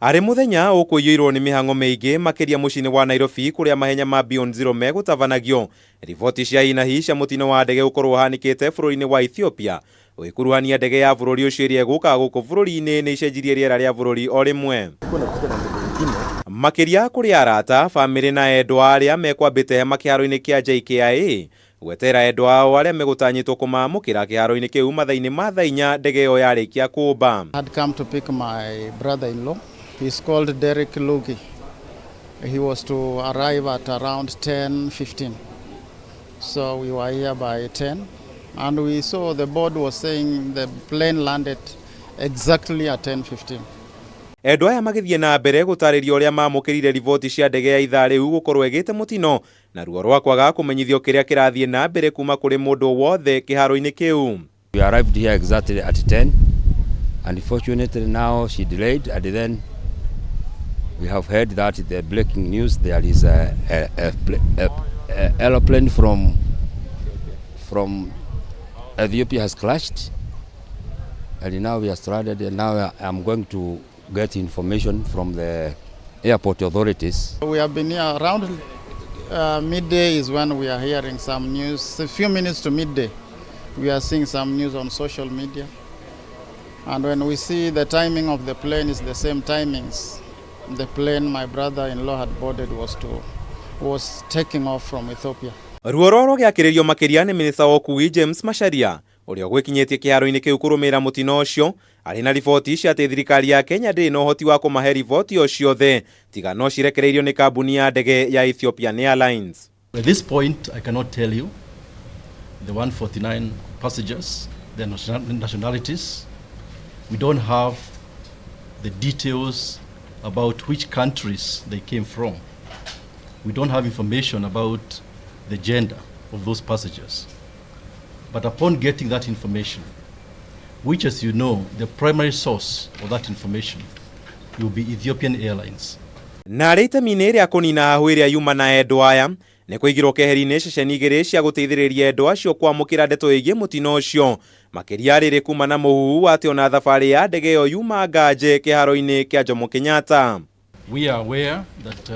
Arĩ mũthenya ũkũiyũirwo nĩ mĩhang'o mĩingĩ makĩria mũciĩ-inĩ wa Nairobi kũrĩa mahenya ma Beyond Zero megũtabanagio. Riboti cia hi na hi cia mũtino wa ndege gũkorwo ũhanĩkĩte bũrũri-inĩ wa Ethiopia ũgĩkuruhania ndege ya bũrũri ũcio ĩrĩa ĩgũkaga gũkũ bũrũri-inĩ nĩ icenjirie rĩera rĩa bũrũri o rĩmwe. Makĩria kũrĩ arata, bamĩrĩ na endwa arĩa mekwambĩte hema kĩharo-inĩ kĩa JKIA gweterera endwa ao arĩa megũtanyĩtwo kũmaamũkĩra kĩharo-inĩ kĩu mathaa-inĩ ma thaa inya ndege ĩyo yarĩkia kũmba. Had come to pick my brother-in-law. He's called Derek Lugi. He was to arrive at around 10:15. So we were here by 10 and we saw the board was saying the plane landed exactly at 10:15. Endwa aya magĩthiĩ na mbere gũtarĩria ũrĩa mamũkĩrire riboti cia ndege ya ithaa rĩu gũkorwo ĩgĩte mũtino na ruo rwa kwaga kũmenyithio kĩrĩa kĩrathiĩ na mbere kuma kũrĩ mũndũ wothe kĩharo-inĩ kĩu. We arrived here exactly at 10. Unfortunately, now she delayed, and then we have heard that the breaking news, there is a aeroplane from Ethiopia has crashed, and now we are stranded. And now I am going to get information from the airport authorities. We have been here around midday is when we are hearing some news. A few minutes to midday, we are seeing some news on social media. And when we see the timing of the plane is the same timings, the plane my brother-in-law had boarded was taking off from Ethiopia. Ruo rwao rũgĩakĩrĩrio makĩria nĩ minista wa ũkui James Macharia ũrĩa ũgwĩkinyĩtie kĩharo-inĩ kĩu kũrũmĩrĩra mũtino ũcio arĩ na riboti cia atĩ thirikari ya Kenya ndĩrĩ na ũhoti wa kũmahe riboti o ciothe tiga no cirekereirio nĩ kambuni ya ndege ya Ethiopian Airlines. At this point, I cannot tell you the 149 passengers, their nationalities. We don't have the details about which countries they came from. We don't have information about the gender of those passengers. But upon getting that information, which, as you know, the primary source of that information will be Ethiopian Airlines. Na arĩ itemi-inĩ rĩa kũnina hahũ ĩrĩa yuma na endwa aya nĩ kũigirwo keheri-inĩ ceceni igĩrĩ cia gũteithĩrĩria endwa acio kwamũkĩra ndeto ĩgiĩ mũtino ũcio makĩria rĩrĩ kuma na mũhuhu atĩ ona thabarĩ ya ndege ĩyo yuma nganje kĩharo-inĩ kĩa Jomo Kenyatta. We are aware that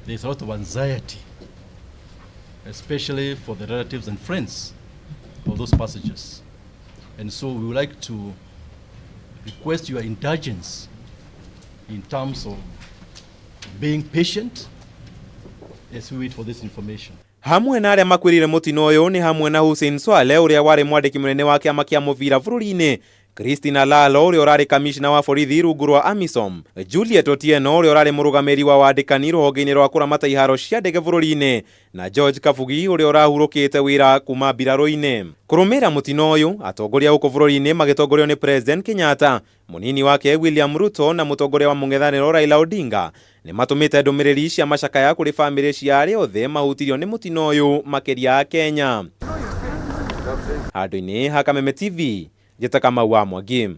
there's a lot of anxiety, especially for the relatives and friends of those passengers. And so we would like to request your indulgence in terms of being patient as we wait for this information. Hamwe na arĩa makuĩrĩire mũtino ũyũ nĩ hamwe na Hussein Swale ũrĩa warĩ mwandĩki mũnene wa kĩama kĩa mũbira bũrũri-inĩ, Christina Lalo ũrĩa ũrarĩ kamishna wa borithi rungu rwa AMISOM, Juliet Otieno ũrĩa ũrarĩ mũrũgamĩrĩri wa wandĩkani rũhonge-inĩ rwa kũramata iharo cia ndege bũrũri-inĩ na George Kabugi ũrĩa ũrahurũkĩte wĩra kuma mbirarũ-inĩ. Kũrũmĩrĩra mũtino ũyũ atongoria gũkũ bũrũri-inĩ magĩtongorio nĩ President Kenyatta, mũnini wake William Ruto na mũtongoria wa mũng'ethanĩro Raila Odinga nĩ matũmĩte ndũmĩrĩri cia macakaya kũrĩ bamĩrĩ cia arĩa othe mahutirio nĩ mũtino ũyũ makĩria a Kenya. Handũ-inĩ ha Kameme TV, njĩta Kamau wa Mwangi.